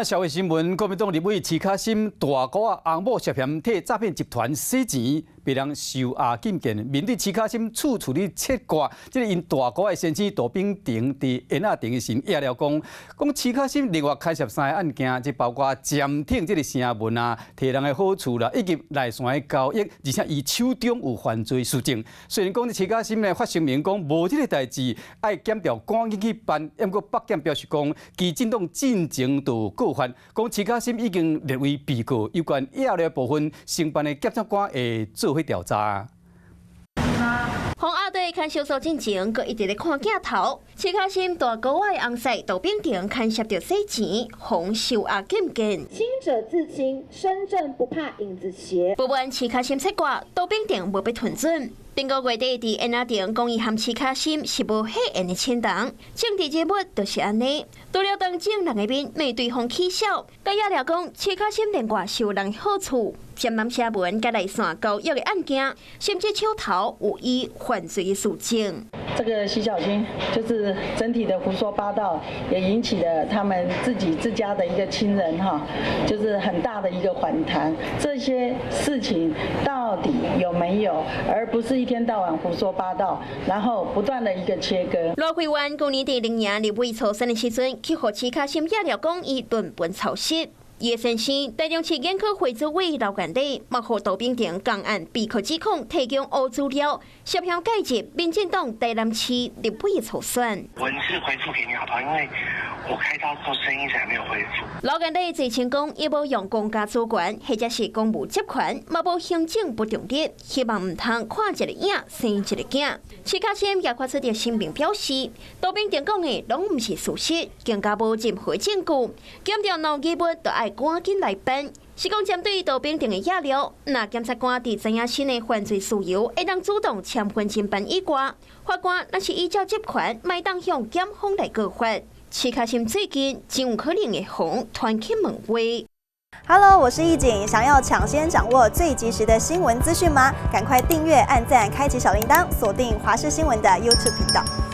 看社會新聞，國民黨立委徐卡芯大姑仔翁某涉嫌替詐騙集團洗錢，被人收押禁見。面對徐卡芯處處咧切割，這个𪜶大姑仔先生杜秉成佇延仔庭的時也了講，講徐卡芯另外牽涉三个案件，就包括潛艇這个聲紋啊、提人的好處啦，以及內線的交易，而且伊手中有犯罪事證。雖然講徐卡芯呢發聲明講無這个代誌，愛檢調趕緊去辦，毋過北檢表示講，基進黨進前就告發，講徐卡芯已經列為被告，有關野的部分，承辦的檢察官會做伙調查。予押佇看守所進前，閣一直咧看鏡頭。徐卡芯大姑仔翁婿杜秉成牽涉著洗錢，予收押禁見。清者自清，身正不怕影子斜。不滿徐卡芯切割，杜秉成無欲吞准。頂個月底佇延仔庭講伊和徐卡芯是無血緣的親人，政治人物就是按呢。除了當眾人的面罵對方起痟，閣也掠講徐卡芯另外受人好處，涉嫌寫文佮內線交易的案件，甚至手頭有伊犯罪的事證。這個徐巧芯就是整體的胡說八道，也引起了他們自己自家的一個親人哈，就是很大的一個反彈。這些事情到底有沒有，而不是一天到晚胡說八道，然後不斷的一個切割。羅慧婉舊年佇苓營立委初選的時陣，去予徐卡芯野料講伊論文抄襲。伊的先生台中市眼科會主委劉元禮，嘛予杜秉成共案被告指控提供烏資料，涉嫌介入民進黨台南市立委的初選。文字回復給你好不好？因為我開刀後聲音還沒有恢復。劉元禮自稱講，伊無用公家資源，或者是公務職權，嘛無行政不中立，希望毋通看一个影生一个囝。徐卡芯也發出的聲明表示，杜秉成講的攏毋是事實，更加無任何證據，檢調若有疑問，就愛趕緊來辦。是講針對杜秉成的野料，若檢察官佇知影新的犯罪事由，會當主動簽份偵辦以外，法官若是依照職權，嘛會當向檢方來告發。徐卡芯最近真有可能會予傳去問話。 Hello，我是易景，想要搶先掌握最及時的新聞資訊嗎？趕快訂閱、按讚、開啟小鈴鐺，鎖定華視新聞的 YouTube 頻道。